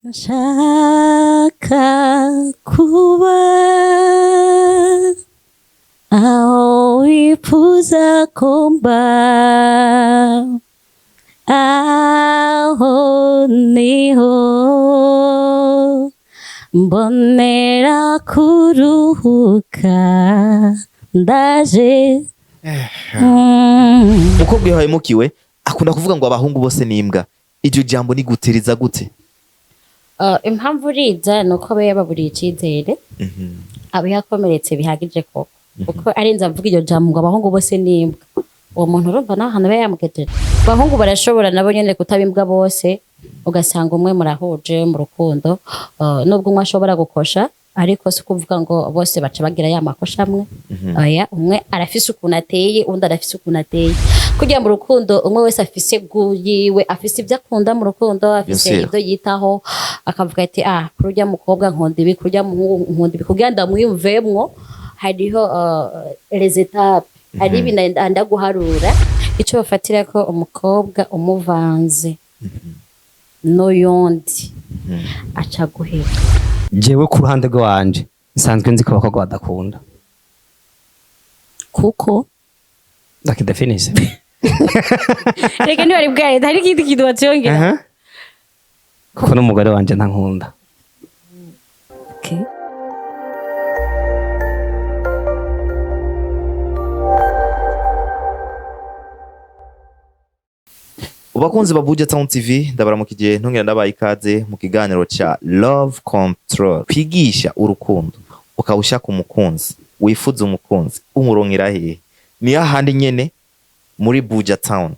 Nshaka kuba aho wifuza ko mba, aho niho mbonera kuruhuka ndaje. Umukobwa iyo yahemukiwe akunda kuvuga ngo abahungu bose ni imbwa. Iryo jambo ni gute, riza gute? Impamvu uriza ni uko aba yababuriye icizere, aba yakomeretse bihagije koko, kuko arinze avuga iryo jambo ngo abahungu bose ni imbwa. Uwo muntu urumva naho ahantu aba yamugejeje. Abahungu barashobora nabo nyene kutaba imbwa bose, ugasanga umwe murahuje mu rukundo, nubwo umwe ashobora gukosha, ariko si ukuvuga ngo bose baca bagira ya makosha amwe. Oya, umwe arafise ukuntu ateye, undi arafise ukuntu ateye. Kugira mu rukundo umwe wese afise goût yiwe, afise ibyo akunda mu rukundo, afise Bien sûr. ibyo yitaho, akavuga ati: "Ah, kuri urya mukobwa nkunda ibi, kuri urya muhungu nkunda ibi." Kugira ndamwiyumvemwo hariho les étapes, hari ibintu ndaguharura ico bafatira ko umukobwa umuvanze n'uyundi aca guheba. Jewe ku ruhande rwanje nsanzwe nzi ko abakobwa badakunda. Kuko ndakidefinise. Reka, ntibari bwaye, hari ikindi kintu bacyongera. Kuko n'umugore wanje ntankunda. Okay. Abakunzi ba Buja Town TV, ndabaramukije, ntongera ndabaye ikaze mu kiganiro ca Love Control, kwigisha urukundo. Ukaba ushaka umukunzi, wifuza umukunzi, umuronkera hehe? Ni hahandi nyene muri Buja Town.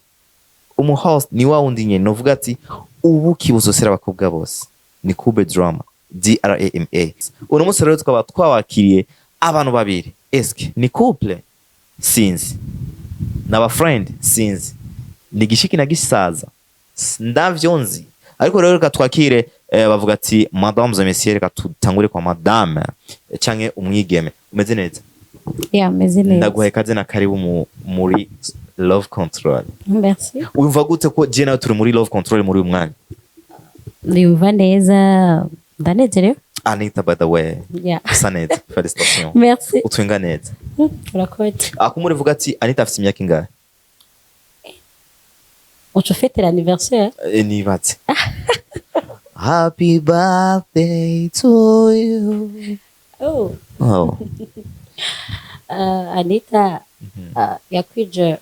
Umu host ni wa wundi nyene novuga ati ubu kibuzosera abakobwa bose, ni Kube Drama DRAMA. Uno munsi rero tukaba twawakiriye abantu babiri. Eske ni couple? Sinzi. N'aba friend? Sinzi. Ni gishiki na gisaza? Ndavyo nzi. Ariko rero reka twakire, bavuga ati madames et messieurs, reka tutangure kwa madame, canke umwigeme. Umeze neza? Yeah, meze neza. Ndaguhaye ikaze na karibu muri Love Control. Merci. Wumva gute ko je nawe turi muri Love Control muri uyu mwanya? Ndiyumva neza, ndanezerewe. Anita, by the way, usa neza, félicitations. Merci. Utwenga neza. Urakoze. Akumuri vuga ati Anita afite imyaka ingahe? Uca ufite l'anniversaire. Nibatse happy birthday to you. Oh. Oh. Anita yakwije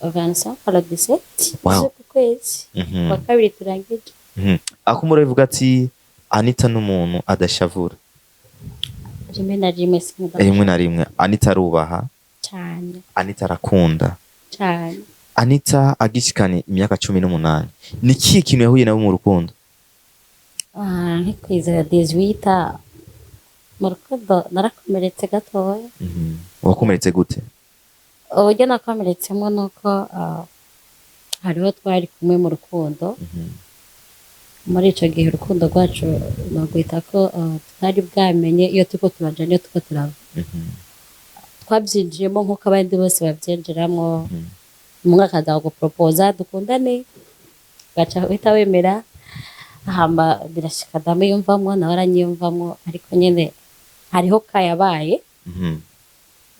25 le 17 z'uku kwezi kwa kabiri turangije. Akumuri vuga ati Anita n'umuntu adashavura. Rimwe na rimwe sinkunda. Rimwe na rimwe. Anita arubaha. Cyane. Anita arakunda. Cyane. Anita agishikanye imyaka 18, ni kihe kintu yahuye nawe mu rukundo? Ah, nkikwizera 18 mu rukundo narakomeretse gatoya. Wakomeretse gute? Uburyo nakomeretsemo ni uko hariho twari kumwe mu rukundo. Muri ico gihe urukundo rwacu bagwita ko tutari bwamenye iyo turiko turaja n'iyo turiko turava. Twabyinjiyemo nk'uko abandi bose babyinjiramo, umwe akaza guporopoza dukundane, ugaca uhita wemera. Hama birashika ndamwiyumvamwo, nawe aranyiyumvamwo, ariko nyene hariho kayabaye.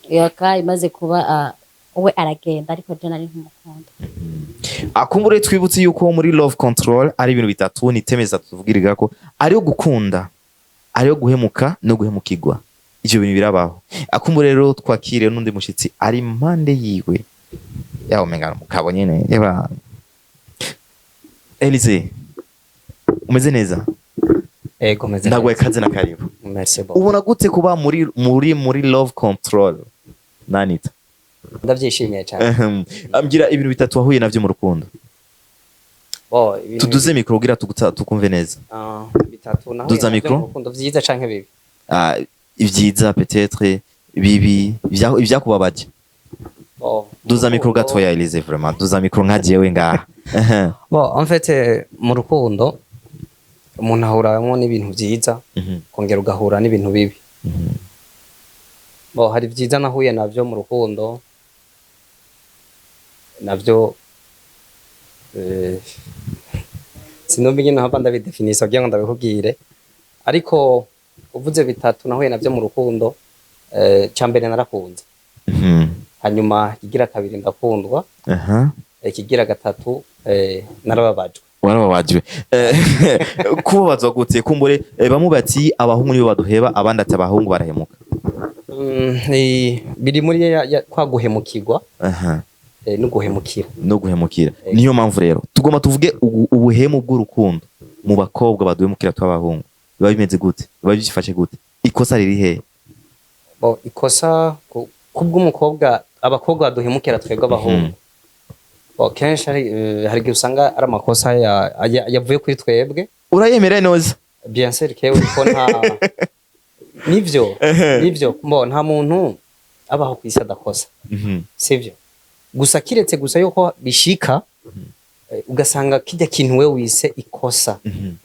Iyo ka imaze kuba, we aragenda, ariko je nari nkumukunda. Akumbure twibutse yuko muri Love Control ari ibintu bitatu, ni thème zitatu tuvugiriga ko ariyo gukunda, ariyo guhemuka no guhemukirwa. Ivyo bintu birabaho. Akumbure rero twakire n'undi mushitsi ari impande yiwe, yawe umenga mukabo nyene. Eba Elise, umeze neza? Ego, meze Ndaguhaye neza. ikaze na karibu. Merci beaucoup. Ubona gute kuba muri Love Control na Anita? Ndabyishimiye cyane. Ambwira ibintu bitatu wahuye navyo mu rukundo. Bo, ibintu Tuduze micro kugira tukumve neza. Ah, bitatu nahuye Duza navyo micro. mu rukundo, vyiza canke bibi? Ah, ibyiza, peut-être bibi, ibyakubabaje. Bo, mu Duza micro rukundo- gatoya Elise, vraiment duza micro nka jewe ngaha. Bo, en fait, mu rukundo umuntu ahuramwo n'ibintu vyiza, kongera ugahura n'ibintu bibi. Bo, hari vyiza nahuye navyo mu rukundo navyo, Sinumva ingene hava ndabidefinisa kugira ngo ndabikubwire, ariko uvuze bitatu nahuye navyo mu rukundo, ca mbere narakunze, hanyuma ikigira kabiri ndakundwa, ikigira gatatu narababajwe. Warababajwe. Kubabazwa gute? Kumbure bamwe bati abahungu nibo baduheba, abandi ati abahungu barahemuka. Biri muri kwa guhemukirwa no guhemukira. No guhemukira. Niyo mpamvu rero tugomba tuvuge ubuhemu bw'urukundo mu bakobwa baduhemukira tw'abahungu. Biba bimeze gute? Biba byifashe gute? Ikosa riri hehe? Bo, ikosa kubw'umukobwa, abakobwa baduhemukira twebwe abahungu, bo, kenshi hari igihe usanga ari amakosa yavuye kuri twebwe. Urayemera neza? Bien sûr que ko nta nivyo bo, nta muntu abaho ku isi adakosa, sivyo? Gusa kiretse gusa yuko bishika ugasanga kijya kintu we wise ikosa,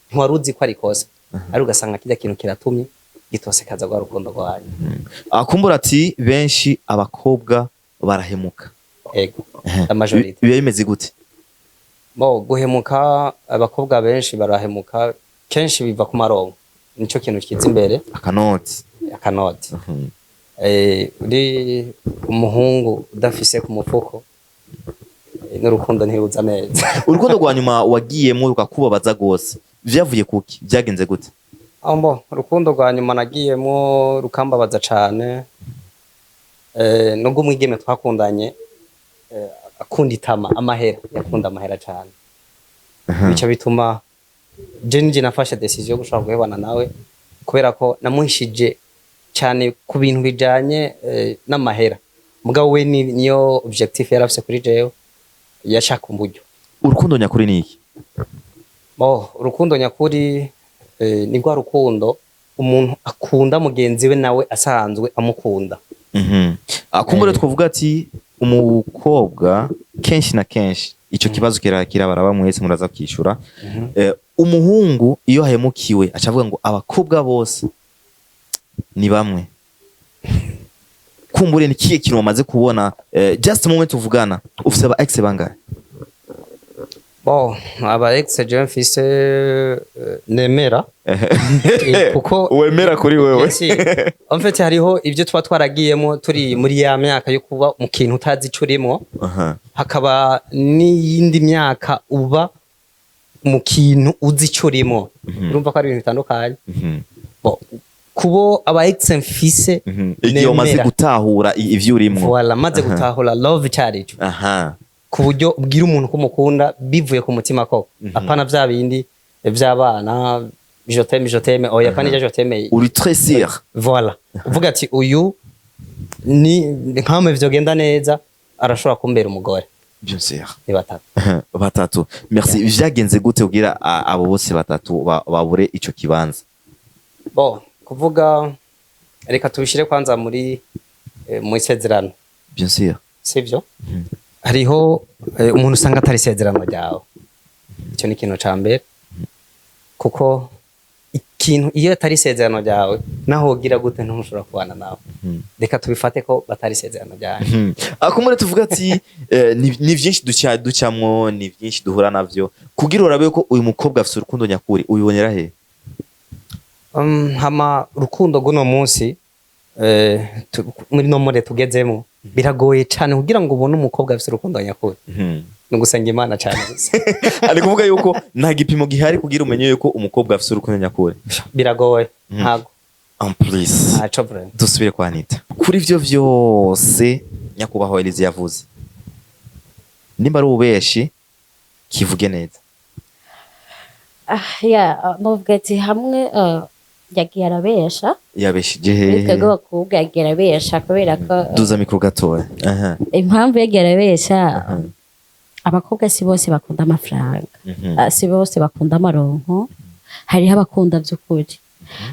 ntiwari uzi ko ari ikosa, ariko ugasanga kijya kintu kiratumye gitosekaza rwa rukundo rwanyu. Akumbura ati benshi abakobwa barahemuka. Ego, la majorité. Biba bimeze gute? Bo, guhemuka, abakobwa benshi barahemuka, kenshi biva ku maronko, nico kintu kiza imbere. Akanoti. Akanoti. Uri umuhungu udafise ku mufuko, n'urukundo ntiruza neza. Urukundo rwa nyuma wagiyemo rukakubabaza rwose, vyavuye kuki? Vyagenze gute? Aho mbo urukundo rwa nyuma nagiyemo rukambabaza cane, nubwo umwigeme twakundanye akunda itama, amahera, yakunda amahera cane, bica bituma je nije nafashe décision yo gushobora guhebana nawe, kubera ko namuhishije cyane ku bintu bijanye n'amahera. Mugabo we niyo objectif yari afise kuri jewe, yashaka uburyo. Urukundo nyakuri ni iki? Bo, urukundo nyakuri ni rwa rukundo umuntu akunda mugenzi we nawe asanzwe amukunda. Akumbure twavuga ati umukobwa kenshi na kenshi ico kibazo kirabaraba mwese, muraza kwishura. Umuhungu iyo ahemukiwe aca avuga ngo abakobwa bose ni bamwe. Kumbure ni kihe kintu wamaze kubona? Just moment uvugana, ufise aba ex bangahe? Bo, aba ex jewe mfise nemera, kuko wemera kuri wewe. Yes. En fait hariho ibyo tuba twaragiyemo turi muri ya myaka yo kuba mu kintu utazi ico urimo, hakaba n'iyindi myaka uba mu kintu uzi ico urimo. Urumva ko ari ibintu bitandukanye. Bo, kubo aba ex mfise Igihe umaze nemera. gutahura ivyo urimwo. Voilà, maze gutahura love icarico, ku buryo ubwira umuntu ko umukunda bivuye ku mutima koko, apana vya bindi vy'abana, je t'aime, je t'aime, oya, apana ivyo je t'aime. Uri très sûr. Voilà, uvuga ati uyu ni nkamwe vyogenda neza, arashobora kumbera umugore. Bien sûr. Ni batatu. Batatu, merci. Vyagenze gute kugira abo bose batatu babure ico kibanza? Bo, kuvuga reka tubishire kwanza muri mu isezerano. Bien sûr. Sivyo? Hariho umuntu usanga atari isezerano ryawe. Icyo ni ikintu ca mbere, kuko ikintu iyo atari isezerano ryawe, naho wogira gute ntushobora kubana nawe. Reka tubifate ko batari isezerano ryawe. Akumure tuvuga ati ni vyinshi duca ducamwo, ni vyinshi duhura navyo kugira urabe ko uyu mukobwa afise urukundo nyakuri. Ubibonera he? Hama urukundo guno munsi muri no mure tugezemo, biragoye cyane kugira ngo ubone umukobwa afise urukundo nyakuri. Ni ugusenga Imana cyane gusa. Ari kuvuga yuko nta gipimo gihari kugira umenye yuko umukobwa afise urukundo nyakuri. Biragoye, ntago. En plus ntaco vraiment. Dusubire kwa Anita. Kuri ivyo vyose nyakubahwa Elize yavuze, nimba ari ububeshi kivuge neza. Ah, ya, novuga ati hamwe yagiye arabesha. Yabeshije Muri hehe? twebwe abakobwa yagiye arabesha kubera ko Duza mikoro gatoya, aha. Impamvu yagiye arabesha, abakobwa si bose bakunda amafaranga. Ah, si bose bakunda amaronko. Hariho abakunda by'ukuri,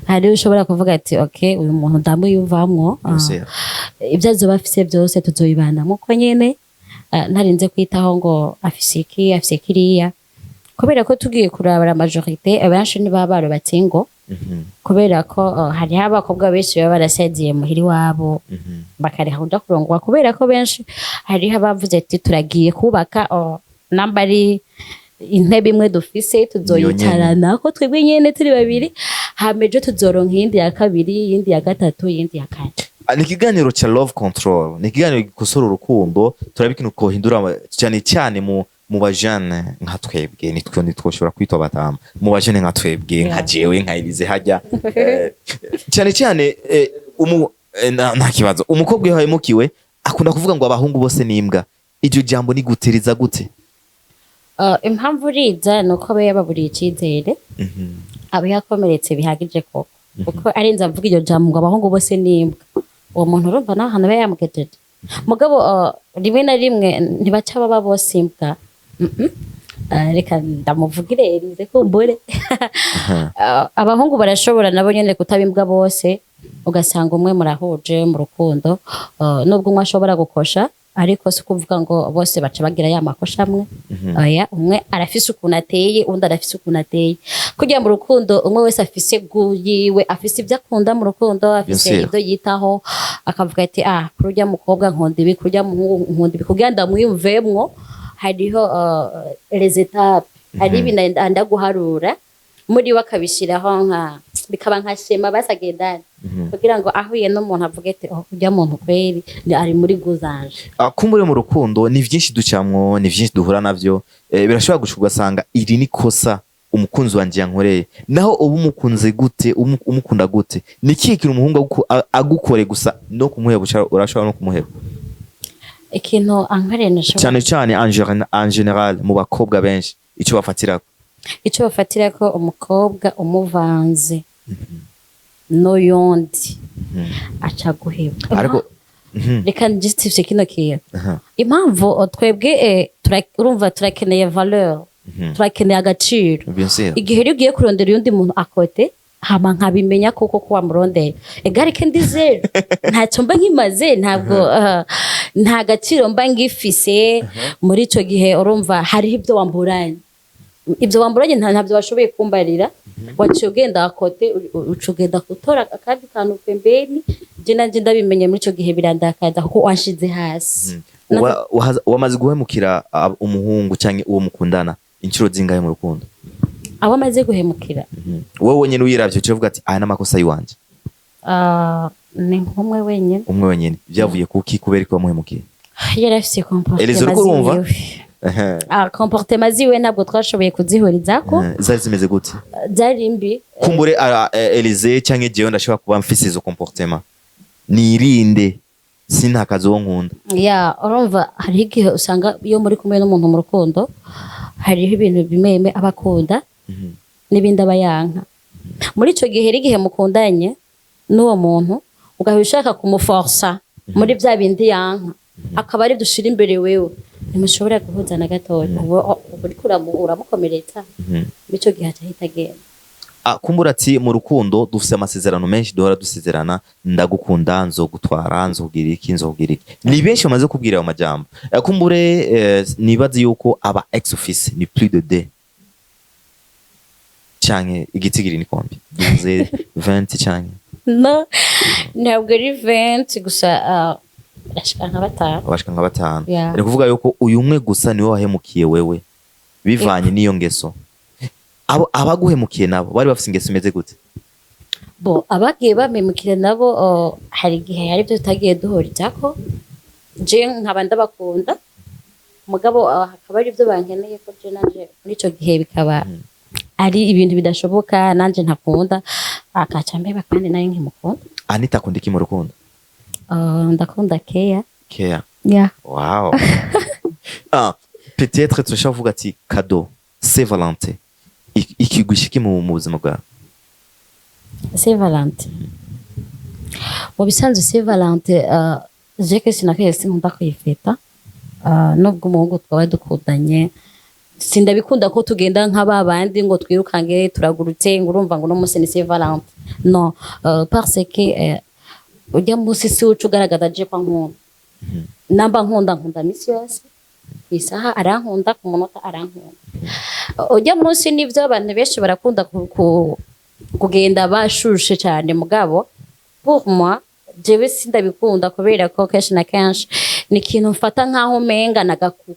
hariho ushobora kuvuga ati ok, uyu muntu ndamuyumvamwo, Bien sûr. ibyo azoba afise byose tuzobibanamo uko nyene, ntarinze kwitaho ngo afise iki, afise kiriya, kubera ko tugiye kuraba la majorité, abenshi ntibaba barubatse ingo, kubera ko hariho abakobwa benshi baba barasaziye muhira iwabo, bakareka kuja kurongora, kubera ko benshi hariho abavuze ati turagiye kubaka, namba ari Intebe imwe dufise tuzoyicarana ko twebwe nyene turi babiri, hama ejo tuzoronka iyindi ya kabiri, iyindi ya gatatu, iyindi ya kane. Ah, ni ikiganiro ca Love Control, ni ikiganiro gikosora urukundo. Turaba ikintu kohindura cyane cyane mu bajene nka twebwe. Nitwe ntitwoshobora kwitwa batama, mu bajene nka twebwe, nka jewe, nka Elize hajya. Cyane cyane nta kibazo. Umukobwa iyo yahemukiwe akunda kuvuga ngo abahungu bose ni imbwa. Iryo jambo ni guteriza gute? Impamvu uriza ni uko aba yababuriye icizere, aba yakomeretse bihagije koko, kuko arinze avuga iryo jambo ngo abahungu bose ni imbwa, uwo muntu urumva naho ahantu aba yamugejeje. Mugabo rimwe na rimwe ntibaca baba bose imbwa. Reka ndamuvugire Elize kumbure. Abahungu barashobora nabo nyene kutaba imbwa bose, ugasanga umwe murahuje mu rukundo, nubwo umwe ashobora gukosha, ariko si ukuvuga ngo bose baca bagira ya makosha amwe. Oya, umwe arafise ukuntu ateye, undi arafise ukuntu ateye. Kugira mu rukundo umwe wese afise goût yiwe, afise ibyo akunda mu rukundo, afise Bien sûr. ibyo yitaho, akavuga ati: "Ah, kuri urya mukobwa nkunda ibi, kuri urya muhungu nkunda ibi." Kugira ndamwiyumvemwo hariho les étapes, hari ibintu ndaguharura muri we, akabishyiraho nka bikaba nka schéma basagendana, kugira ngo ahuye n'umuntu avuge ati: "Oh, urya muntu kweri ni ari muri goût zanje." Ah, kumbure mu rukundo ni vyinshi ducamwo, ni vyinshi duhura navyo. Birashobora gushika ugasanga iri ni kosa umukunzi wanje yankoreye. Naho uba umukunze gute, umukunda gute, ni ikihe kintu umuhungu agukore gusa no kumuheba, urashobora no kumuheba? Ikintu ankoreye nashobora Cyane cyane en général mu bakobwa benshi ico bafatirako. Icyo bafatira ko umukobwa umuvanze n'uyundi aca guheba. Ariko Reka njustifie kino kintu. Impamvu twebwe urumva turakeneye valeur, turakeneye agaciro. Bien sûr. Igihe rero ugiye kurondera uyundi muntu à côté, hama nkabimenya koko ko wamurondeye, égale que ndi zéro, ntacyo mba nkimaze, ntabwo nta gaciro mba ngifise. Muri ico gihe urumva hariho ibyo wamburanye, ibyo wamburanye ntabyo washoboye kumbarira. Waciye ugenda à côté, uca ugenda gutora akandi kantu pembeni. Je nanje ndabimenye muri ico gihe birandakaza, kuko wanshize hasi. Wamaze guhemukira umuhungu canke uwo mukundana inshuro zingahe mu rukundo? Abo amaze guhemukira? Wowe wenyene uyiravye uca uvuga ati: "Aya n'amakosa yiwanje." Ah, ni nk'umwe wenyine. Umwe wenyene. Vyavuye kuki? Kubera ko wamuhemukiye? Yari afise Elize, comportement uriko urumva? ziwe. Ah, comportement ziwe ntabwo twashoboye kuzihurizako. Zari zimeze gute? Zari mbi. Kumbure Elize canke jewe ndashobora kuba mfise izo comportement, nirinde sintakaze uwo nkunda. Ya, urumva hariho igihe usanga iyo muri kumwe n'umuntu mu rukundo, hariho ibintu bimwe bimwe aba akunda n'ibindi aba yanka. Muri ico gihe rero, igihe mukundanye n'uwo muntu, ugahora ushaka kumuforsa muri bya bindi yanka, akaba ari dushira imbere wewe, ntimushobora guhuza na gatoya. Uba uriko uramukomeretsa. Muri ico gihe aca ahita agenda. Ah, kumbura ati mu rukundo dufise amasezerano menshi duhora dusezerana: ndagukunda, nzogutwara, nzokugira iki, nzokugira iki. Ni benshi bamaze kubwira ayo majambo. Kumbure nibaze yuko aba ex office ni plus de deux canke igitigiri ni combien? 12, 20 canke? No, ntabwo ari 20 gusa, ashika nka batanu. Abashika nka batanu. Yeah. Ni kuvuga yuko uyu umwe gusa niwe wahemukiye wewe bivanye n'iyo ngeso. Abo abaguhemukiye nabo bari bafise ingeso imeze gute? Bo abagiye bamemukira nabo, hari igihe hari ibyo tutagiye duhurizako, je nkaba ndabakunda, mugabo hakaba hari ibyo bankeneye ko je nanje muri ico gihe bikaba ari ibintu bidashoboka, nanje ntakunda, akaca mbeba kandi nayo nkimukunda. Anita akunda iki mu rukundo? Ndakunda care. Care? Yeah. Wow. Ah, peut-être turashobora kuvuga ati cadeau Saint Valentin ikigwisha iki mu buzima bwawe? Saint Valentin, mu bisanzwe Saint Valentin, je kenshi na kenshi sinkunda kuyifeta. Nubwo umuhungu twaba dukundanye, sindabikunda ko tugenda nka ba bandi ngo twirukange turagurutse, ngo urumva ngo uno munsi ni Saint Valentin. No, parce que ujya munsi si uca ugaragaza je ko nkunda. Namba nkunda, nkunda misi yose, ku isaha arankunda, ku munota arankunda. Ujya munsi nivyo abantu benshi barakunda kugenda bashushe cyane, mugabo pour moi jewe sindabikunda, kubera ko kenshi na kenshi ni ikintu mfata nkaho umenga nagakuku.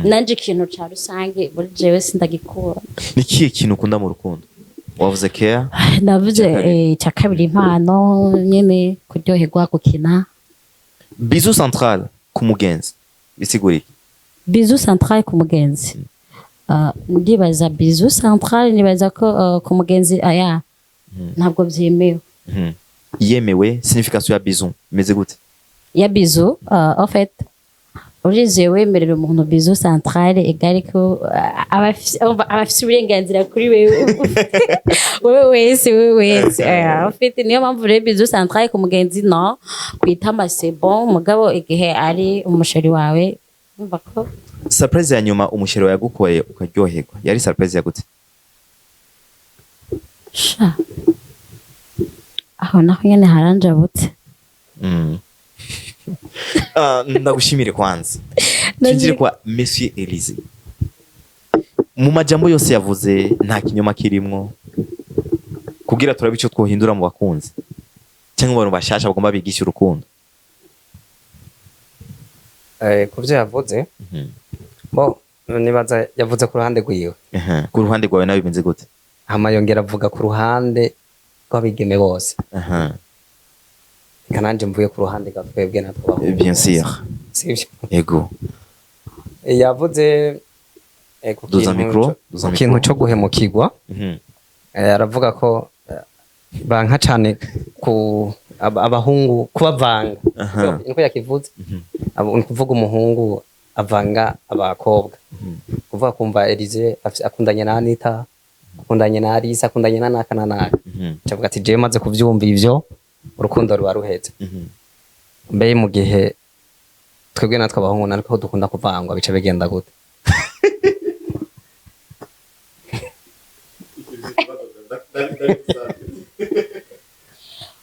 Nanje ikintu ca rusange muri jewe sindagikura. Ni kihe kintu ukunda mu rukundo? Wavuze care. Navuze Icya kabiri. Icya kabiri, impano nyene, kuryoherwa, gukina. Bisou central ku mugenzi bisigura iki? Bisou central ku mugenzi, ndibaza bisou central, nibaza ko ku mugenzi aya ntabwo vyemewe. Yemewe, signification ya bisou imeze gute? Ya bisou, en fait, urizuye wemerera umuntu bisou central égale ko aba afise uburenganzira kuri wewe, wewe wese, wewe wese. En fait, niyo mpamvu rero bisou central ku mugenzi no kwitama c'est bon, mugabo igihe ari umu chéri wawe umva ko Surprise ya nyuma umu chéri wawe yagukoreye ukaryoherwa yari surprise ya gute? Sha, aho naho nyene haranjabutse. Ndagushimire kwanza. Twinjire kwa Monsieur Elise. Mu majambo yose yavuze nta kinyoma kirimwo, kugira turabe ico twohindura mu bakunzi cyangwa mu bantu bashasha bagomba bigisha urukundo. Ku byo yavuze, bo nibaza yavuze ku ruhande rwiwe. Ku ruhande rwawe nawe bimeze gute? Hama yongera avuga ku ruhande rw'abigeme bose. Reka nanje mvuye ku ruhande rwa twebwe natwe abahungu Bien bose. sûr. Sivyo? Ego. Yavuze ku Duza kintu micro, duza ku kintu micro. co guhemukirwa. Aravuga ko banka cane ku abahungu kubavanga. Niko yakivuze. Ni kuvuga umuhungu avanga abakobwa, kuvuga kumva Elise akundanye na Anita, akundanye na Alice, akundanye na naka na naka. Cavuga ati jewe maze kuvyumva ivyo, urukundo ruba ruheze. Mbe mu gihe twebwe natwe abahungu nariko dukunda kuvangwa, bica bigenda gute?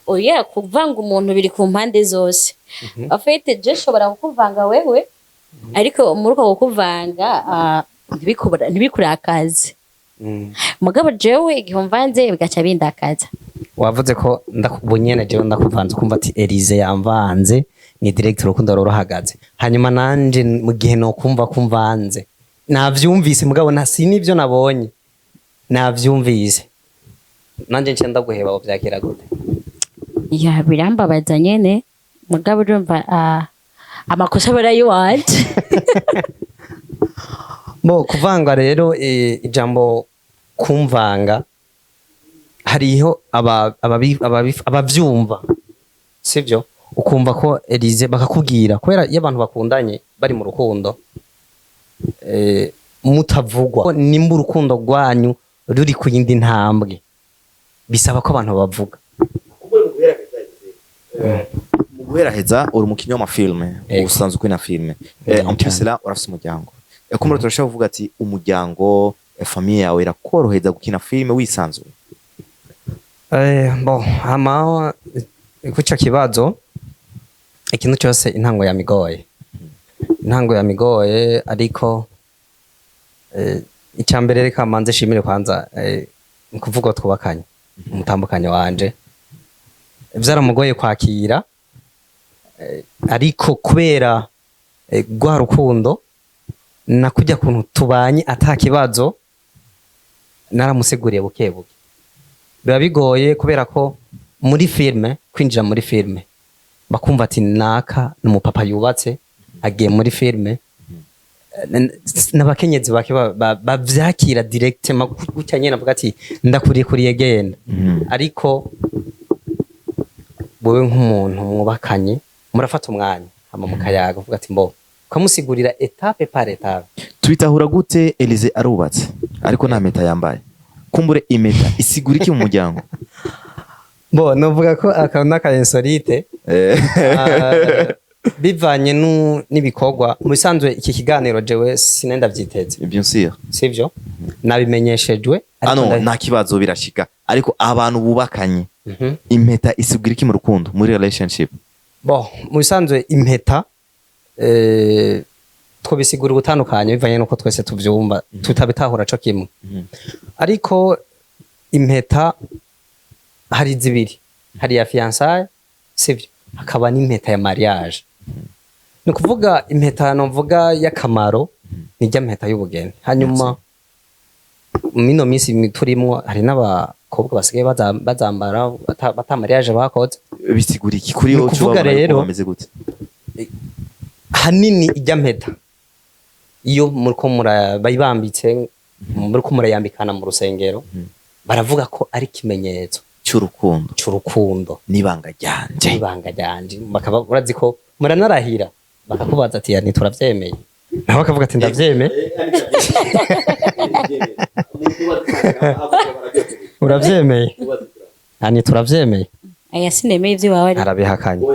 Oya, kuvanga umuntu biri ku mpande zose. En fait, je nshobora kukuvanga wewe, ariko muri uko kukuvanga ntibikurakaze. Mugabo jewe igihe umvanze bigaca bindakaza. Wavuze ko ubu nyene jewe ndakuvanze, ukumva ati Elise yamvanze, ni direct urukundo ruruhagaze. Hanyuma nanje mu gihe nokumva ko umvanze, navyumvise, mugabo nta si nivyo nabonye, navyumvise, nanje nce ndaguheba, wovyakira gute? Ya, birambabaza nyene, mugabo urumva amakosa aba ari ay'iwanje. Bo kuvanga rero, ijambo kumvanga, hariho abavyumva sivyo, ukumva ko Elise bakakubwira, kubera iyo abantu bakundanye bari mu rukundo, mutavugwa, nimba urukundo rwanyu ruri ku yindi ntambwe, bisaba ko abantu bavuga. Mu guheraheza, uri umukinnyi w'amafilme. Ego. Usanzwe ukina filme. En plus Cyane. là urafise umuryango. Kumbe turashobora kuvuga ati umuryango, famille yawe irakorohereza gukina filme wisanzuye? Bon, hama kuco kibazo, ikintu cyose intango yamigoye, intango yamigoye, ariko icya mbere reka manze shimire kwanza, ni kuvuga twubakanye, umutambukanyi wanje vyaramugoye kwakira, ariko kubera rwa rukundo na kujya kuntu tubanye ata kibazo, naramusiguriye buke buke. Biba bigoye kubera ko muri filme, kwinjira muri filme bakumva ati naka ni umupapa yubatse agiye muri filme. N'abakenyezi bake bavyakira directement gutya nyene, avuga ati ndakurikuriye, genda. Ariko wewe nk'umuntu mwubakanye murafata umwanya, hama mukayaga, uvuga ati mbo ukamusigurira étape par étape. Tubitahura gute? Elise arubatse ariko nta mpeta yambaye. Kumbure impeta isigura iki mu muryango? Bo novuga ko aka n'aka insolite. Bivanye n'ibikorwa mu bisanzwe, iki kiganiro jewe sinenda vyiteze. Bien sûr. Sivyo, nabimenyeshejwe, ariko Ano nta kibazo, birashika, ariko abantu bubakanye, impeta isigura iki mu rukundo, muri relationship? Bo mu bisanzwe impeta, twobisigura ubutandukanye bivanye n'uko twese tuvyumva, tutabitahura co kimwe. Ariko impeta hari zibiri: hari ya fiançailles, sivyo, hakaba n'impeta ya mariage. Ni ukuvuga impeta novuga y'akamaro ni rya mpeta y'ubugeni. Hanyuma mino minsi turimwo hari n'abakobwa basigaye bazambara bata mariage bakoze. Bisigura iki kuri Ni wowe? ukuvuga Ucubabona yuko rero- bameze gute? Hanini ijya mpeta iyo muriko bayibambitse, muriko murayambikana mu rusengero, baravuga ko ari ikimenyetso cy'urukundo c'urukundo n'ibanga ryanje. N'ibanga ryanje. Bakaba urazi ko muranarahira, bakakubaza ati: "Yani turavyemeye?" Nawe akavuga ati: "Ndavyemeye." Uravyemeye? Yani turavyemeye? Aya, sinemeye ivy'iwawe ariko. Arabihakanye.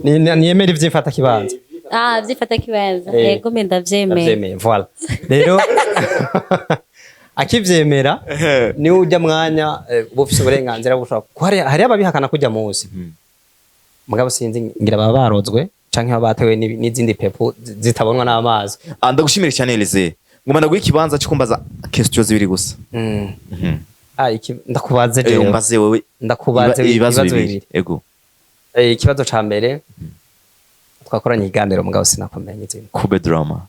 Niyemera ivy'imfata kibanza. Ah, vyifata kibanza. Eh. Yego, mbe ndavyemeye. Ndavyemeye, voilà. Rero akivyemera niwe ujya mwanya uba ufise uburenganzira bwo gushobora kuko hari ababihakana kujya munsi, mugabo sinzi ngira baba barozwe canke baba batewe n'izindi pepu zitabonwa n'amazi. Ah, ndagushimire cyane Elise. Ngoma ndaguha ikibanza cyo kumbaza question zibiri gusa. Ah, ndakubaze jewe. Umbaze wewe. Ndakubaze ibibazo ibibazo bibiri. bibiri. Ego. Ikibazo ca mbere, twakoranye ikiganiro mugabo sinakumenya izina. Kube Drama.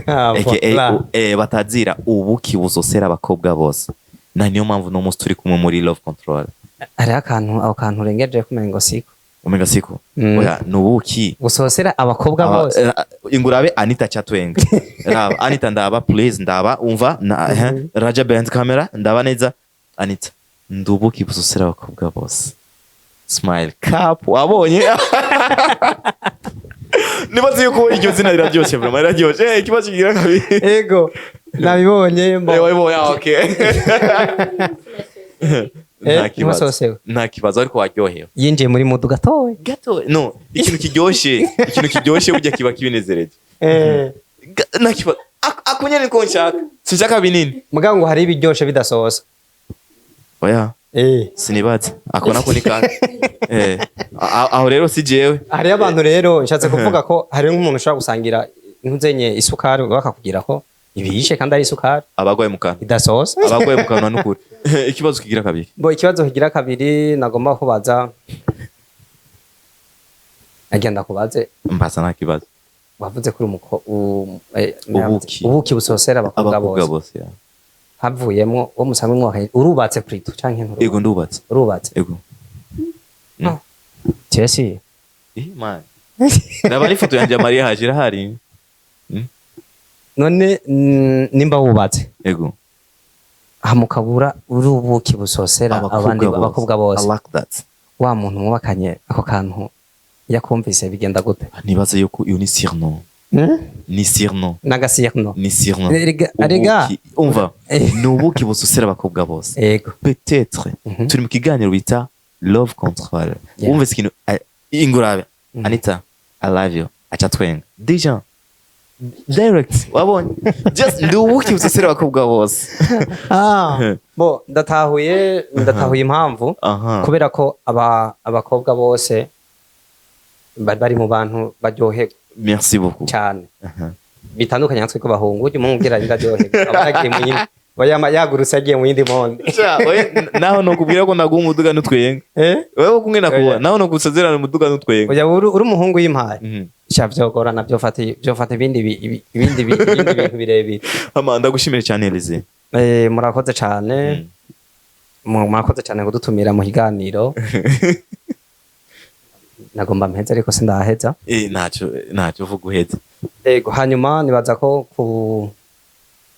Ah, aka voilà. Batazira ubuki buzosera abakobwa bose, na niyo mpamvu no munsi turi kumwe muri Love Control. Hariho akantu, aho kantu urengeje kumenga ngo siko. Umenga siko. Oya, ni ubuki gusosera abakobwa bose. Ingurabe Anita chatwenga. Raba Anita, ndaba please, ndaba umva na Raja behind camera, ndaba neza Anita, ndubuki buzosera abakobwa bose. Smile cup wabonye. Nibaze yuko iryo zina riraryoshe, vraiment riraryoshe. Ikibazo kigira kabiri. Ego, nabibonye Wabibonye? Ah, okay. Nta kibazo. Ntiwasosewe. Nta kibazo, ariko waryohewe. Yinjiye muri mudu gatoya. Gato no ikintu kiryoshe, ikintu kiryoshe burya kiba kibinezereje. Nta kibazo. Ako nyene niko nshaka, sinshaka binini. Mugabo ngo hari ibiryoshe bidasosa. Oya. Sinibaza ako nako ni kandi aho rero si jewe. Hariyo abantu rero, nshatse kuvuga ko hari nk'umuntu ushobora gusangira ntuzenye isukari bakakubwira ko ibiyishe kandi ari isukari Abagwaye mu kanwa. idasosa. Abagwaye mu kanwa n'ukuri. Ikibazo kigira kabiri. Bo, ikibazo kigira kabiri nagomba kubaza, agenda kubaze. Mbaza, nta kibazo. Wavuze kuri umuko Ubuki. Ubuki busosera abakobwa abakobwa bose. Bose ya. Havuyemo uwo musanzwe mwubakanye, urubatse plutôt canke nturubatse? Ego, ndubatse. Urubatse? Ego. Jesse. Eh man, ndaba n'ifoto yanjye ya mariage irahari. None nimba wubatse, Ego. hamukabura uri ubuki busosera abandi abakobwa bose, I like that. wa muntu mwubakanye ako kantu yakumvise bigenda gute? Nibaza yuko iyo ni surnom. Ni surnom. N'agasirno. Ni surnom. Erega. Ubuki, umva, ni ubuki busosera abakobwa bose. Peut-être turi mu kiganiro bita Love Control. Wumvise ikintu, ingurabe Anita, I love you, aca twenga déjà direct. Wabonye, just ndi ubuki busosera abakobwa bose. Ah, bo ndatahuye impamvu. Kubera ko abakobwa bose bari mu bantu baryoherwa Merci beaucoup. cyane. Bitandukanye natwe ko bahungu ujya umubwira ndaryoherwa aba yagiye mu yindi, aba yagurutse yagiye mu yindi monde. Sha, oye, naho nokubwira ko naguha umuduga n'utwenga. Eh. Wewe kumwe nakuba Oya. naho nogusezerana umuduga n'utwenga. Oya, uri umuhungu y'impaye. Sha, vyogorana, vyofata ibindi bintu birebire. Ama ndagushimire cyane Elise. Murakoze cyane. Murakoze cyane kudutumira mu kiganiro. Nagomba mpeze ariko sindaheza. Ntacyo uvuga uheze. Ego, hanyuma nibaza ko ku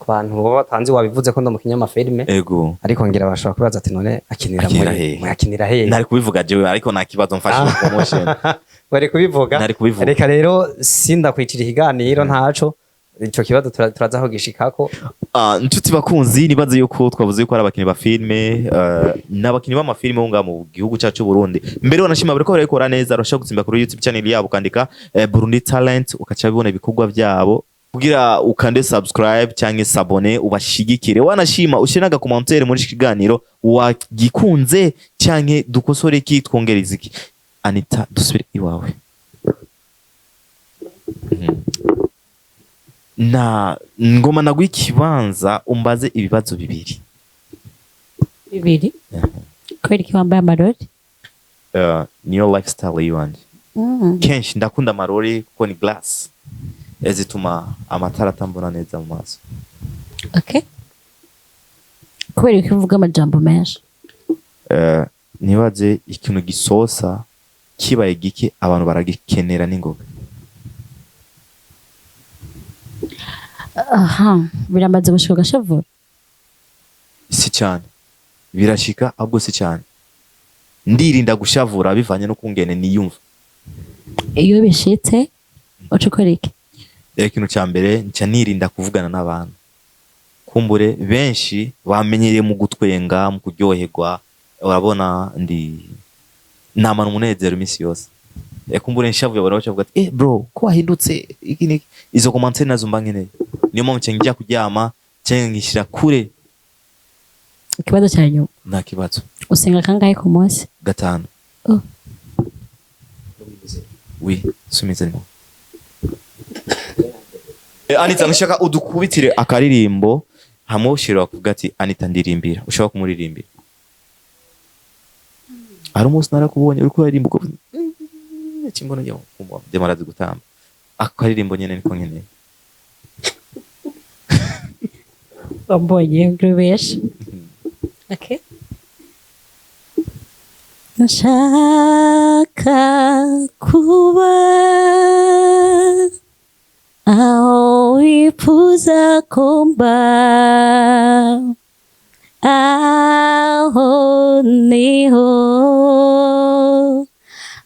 bantu baba batanzi, wabivuze ko ndo mu kinyamafilime. Ego. Ariko ngira bashobora kubaza ati: "None akinira Akinira muri hehe?" mu akinira hehe? Ntari kubivuga jewe, ariko nta kibazo, mfashe promotion. Bari kubivuga. Ntari kubivuga. Reka rero sindakwicira ikiganiro, ntaco ico kibazo turaza aho gishikako. Ah, nshuti bakunzi, nibaze yuko twavuze yuko ari abakinyi ba filime, n'abakinyi b'amafilime bo ngaha mu gihugu cyacu cy'u Burundi. Mbere wanashima bariko barabikora neza. Urashobora gutsimba kuri YouTube channel yabo, ukandika Burundi Talent, ukaca bibona ibikorwa byabo, kugira ukande subscribe cyangwa s'abonner, ubashigikire. Wanashima ushyire n'agakomantere muri iki kiganiro, wagikunze cyangwa dukosore iki, twongereze iki. Anita, dusubire iwawe. Na ngoma naguha ikibanza umbaze ibibazo bibiri. Bibiri? Kubera iki wambaye amarori? Niyo lifestyle yiwanje. Kenshi ndakunda amarori kuko ni glass. Zituma amatara atambona neza mu maso. Okay, kubera ko uvuga amajambo menshi? Nibaze ikintu gisosa kibaye gike, abantu baragikenera n'ingoga. Aha biramaze gushika ugashavura? Si cyane, birashika ahubwo si cyane. Ndirinda gushavura bivanye no kungene niyumva. Iyo bishitse uca ukora iki? Rero ikintu cya mbere, nca nirinda kuvugana n'abantu. Kumbure benshi bamenyereye mu gutwenga, mu kuryoherwa. Urabona ndi namana umunezero iminsi yose. Kumbure nshavuye, abantu baca bavuga ati: "Eh bro, ko wahindutse iki niki?" Izo commentaire nazo mba nkeneye. Niyo mpamvu nca njya kuryama canke nkishira kure. Ikibazo cya nyuma. Nta kibazo. Usenga kangahe ku munsi? Gatanu. Oh. Oui, sumizemo. Anita, nshaka udukubitire akaririmbo hamwe ushobora kuvuga ati: "Anita, ndirimbira." Ushobora kumuririmbira. Hari umunsi narakubonye uriko uririmba uko kimbono yo kumva demarazi gutamba. Ako karirimbo nyene niko nkeneye. Wambonye ngurubesha. Okay, nshaka kuba aho wifuza ko mba, aho niho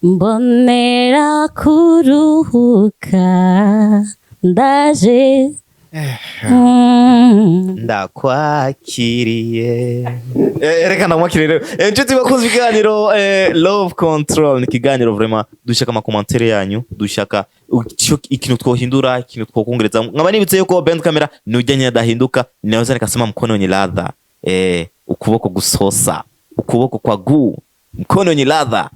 mbonera kuruhuka, ndaje. Ndakwakiriye. Reka ndamwakiriye rero. Inshuti bakunze ibiganiro Love Control, ni ikiganiro vraiment dushaka ama commentaire yanyu, dushaka ikintu twohindura, ikintu twokongereza. Nkaba nibutse yuko Ben Camera ni ujyanye adahinduka, naweza nikasema mkono wenye ladha, ukuboko gusosa, ukuboko kwa guu, mkono wenye ladha,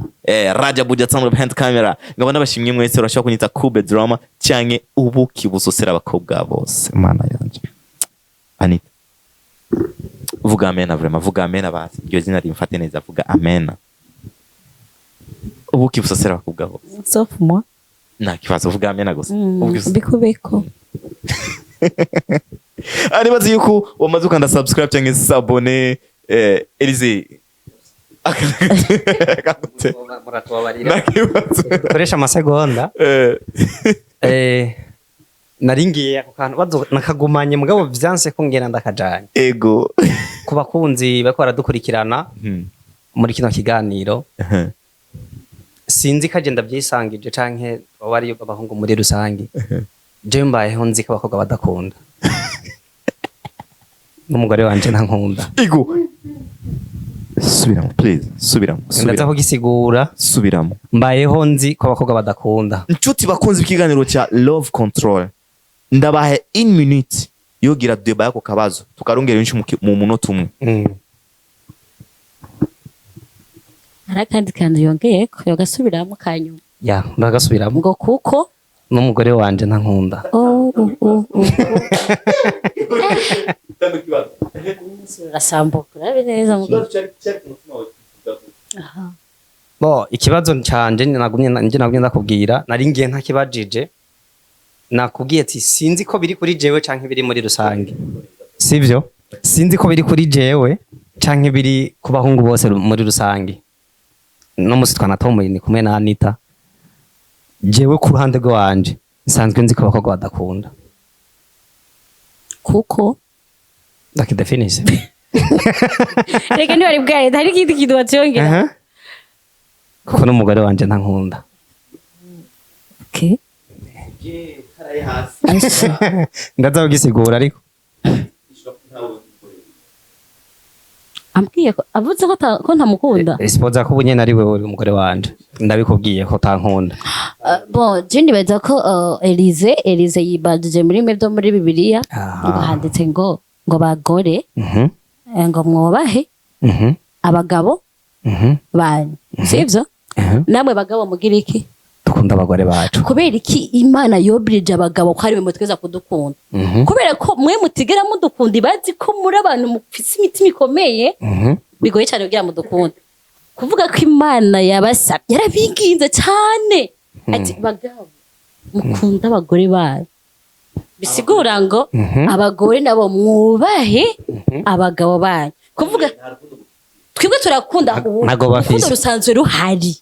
Rajabu Jatsam behind camera. Nkaba nabashimye mwese. Urashobora kunyita Kube Drama canke ubuki busosera abakobwa bose. Mana yanje, Anita, vuga amena. Vraiment, vuga amena basi, iryo zina rimfate neza. Vuga amena. Ubuki busosera abakobwa bose. Sauf moi. Nta kibazo, vuga amena gusa. Ubuki Bikubeko. Ah, nibaze yuko wamaze ukanda subscribe cyangwa s'abonner. Elise akagute. Muratubabarira. Nta kibazo. Dukoresha amasegonda. Naringiye ako kantu nakagumanye, mugabo vyanse ko ngenda ndakajanye. Ku bakunzi bariko baradukurikirana muri kino kiganiro, sinzi ko agenda byisangije canke baba ari abahungu muri rusange, jewe mbayeho nzi ko abakobwa badakunda, n'umugore wanje ntankunda. Ego, subiramo please, subiramo. Ndaza Subiramo. kugisigura. Subiramo. Mbayeho nzi ko abakobwa badakunda. Inshuti bakunze ikiganiro cya Love Control, ndabahe in minute yogira débat y'ako kabazo, tukarongera benshi mu munota umwe. Hari akandi kantu yongeyeko, yogasubiramo kanyuma. Ya, ndagasubiramo. Ngo kuko N'umugore wanje ntankunda. Oh. Urasambuka urabe neza aha. Bo ikibazo canje nagumye ndakubwira, nari ngiye ntakibajije. Nakubwiye ati sinzi ko biri kuri jewe canke biri muri rusange, sivyo? Sinzi ko biri kuri jewe canke biri ku bahungu bose muri rusange. No musi twanatomoye ni kumwe na Anita. Jewe ku ruhande rwanje nsanzwe nzi ko abakobwa badakunda. Kuko Ndakidefinise. Reka ntibari bwaye, hari ikindi kintu batiyongera. Kuko n'umugore wanje ntankunda. Okay. Ndaza kugisigura ariko. Ambwiye ko avuze ko ko ntamukunda. Sipoza ko ubu nyene ari wewe uri umugore wanje, ndabikubwiye ko utankunda. Bon, je nibaza ko Elise yibajije muri bimwe byo muri Bibiliya, ngo handitse ngo bagore, ngo mwubahe abagabo banyu, sivyo? Namwe bagabo mugira iki? Dukunda abagore bacu. Kubera iki Imana yobrije abagabo ko ari mwe mutweza kudukunda? Kubera ko mwe mutigera mudukunda, ibazi ko muri abantu mufise imitima ikomeye, bigoye cyane kugira mudukunde. Kuvuga ko Imana yabasabye, yarabinginze cyane ati: "Bagabo, mukunda abagore banyu." Bisigura ngo abagore nabo mwubahe abagabo banyu. Kuvuga twebwe turakunda ahubwo Ntago bafise. Urukundo rusanzwe ruhari,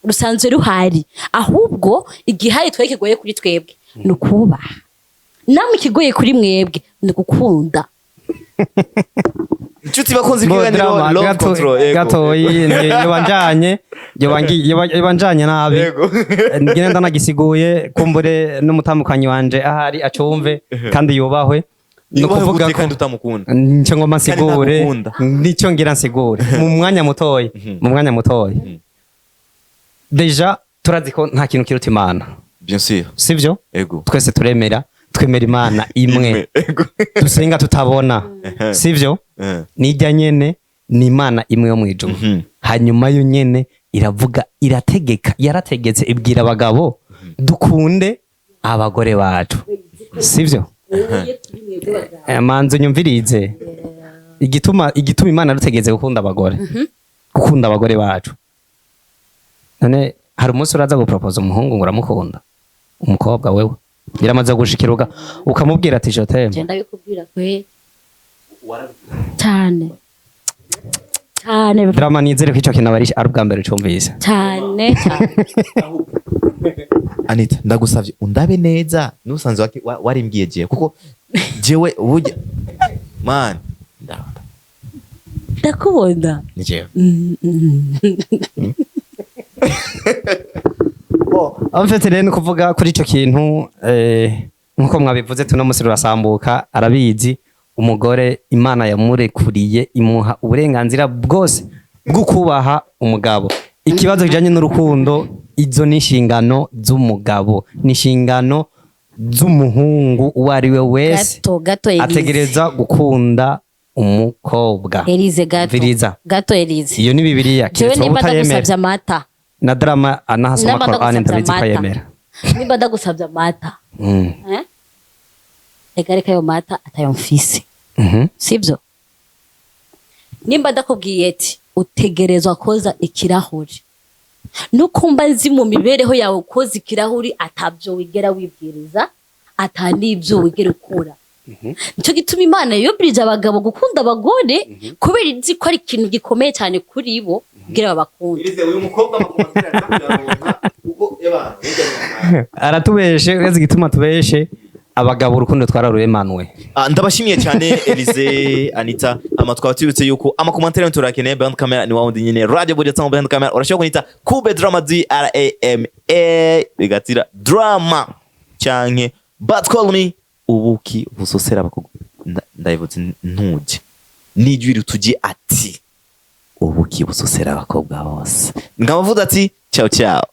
rusanzwe ruhari. Ahubwo igihari twe kigoye kuri twebwe ni ukubaha, namwe ikigoye kuri mwebwe ni ugukunda. Inshuti bakunze Bo, ikiganiro drama, Love Control, yego. Gatoyi yoba njanye, yoba njanye nabi. Ngene ndanagisiguye, kumbure n'umutambukanyi wanje ahari acumve kandi yubahwe. Ni Yubahe ukuvuga gute ko kandi utamukunda? Nico ngoma nsigure. Ntagukunda. Nico ngira nsigure mu mwanya mutoyi, mu mwanya mutoyi. Déjà turazi ko nta kintu kiruta Imana. Bien sûr. Sivyo? Ego. Twese turemera, twemera Imana imwe Ego. dusenga tutabona, sivyo? Nijya nyene ni Imana imwe yo mwijuru. Hanyuma yo nyene iravuga, irategeka, yarategetse, ibwira abagabo: "Dukunde abagore bacu." Sivyo? Manze unyumvirize igituma Imana yadutegetse gukunda abagore, gukunda abagore bacu. None hari umunsi uraza gupropose umuhungu ngo uramukunda, umukobwa wewe biramaze gushikira ukamubwira ati: "Je t'aime"? Genda bikubwira kwe cyane cyane. Drama, nizere ko ico kintu aba ari ubwa mbere ucumvise. Cyane cyane. Anita, ndagusavye undabe neza nusanzwe warimbwiye jewe, kuko jewe burya man ndaba. Ndakubona. Ni jewe. En fait rero ni ukuvuga kuri ico kintu, nkuko mwabivuze, tuno musi rurasambuka, arabizi. Umugore Imana yamurekuriye, imuha uburenganzira bwose bwo kubaha umugabo. Ikibazo kijanye n'urukundo, izo ni inshingano z'umugabo, ni inshingano z'umuhungu uwo ari we wese. Gato gato, Elise. Ategereza gukunda umukobwa. Elise, gato. Viriza. Gato, Elise. Iyo ni Bibiliya. Jewe Keretse wowe nimba utayemera. ndagusabye amata, Na drama anahasoma nimba Korani, ndagusabye ndabizi ko amata, yemera. nimba ndagusabye amata, eh? Reka reka, ayo mata atayo mfise. Sibyo? Nimba ndakubwiye ati utegerezwa koza ikirahuri, nuko mba nzi mu mibereho yawe koza ikirahuri atabyo wigera wibwiriza, ata n'ibyo wigera ukora. Nicyo gituma Imana yobirije abagabo gukunda abagore, kubera izi ko ari ikintu gikomeye cyane kuri bo kugira babakunde. Uyu mukobwa kuko Aratubeshe. Uretse igituma tubeshe abagabo, urukundo twararuremanuwe. Ah, ndabashimiye cyane Elise, Anita. Ama twaba tubibutse yuko ama commentaires turakeneye. Behind camera ni wawundi nyine, Radio Buja Town behind camera. Urashobora kunita Kube Drama, D R A M A bigatira drama, canke but call me ubuki busosera abakobwa. Ndabibutse ntuje n'ijwi rituje ati ubuki busosera abakobwa bose. Nkabavuga ati ciao ciao.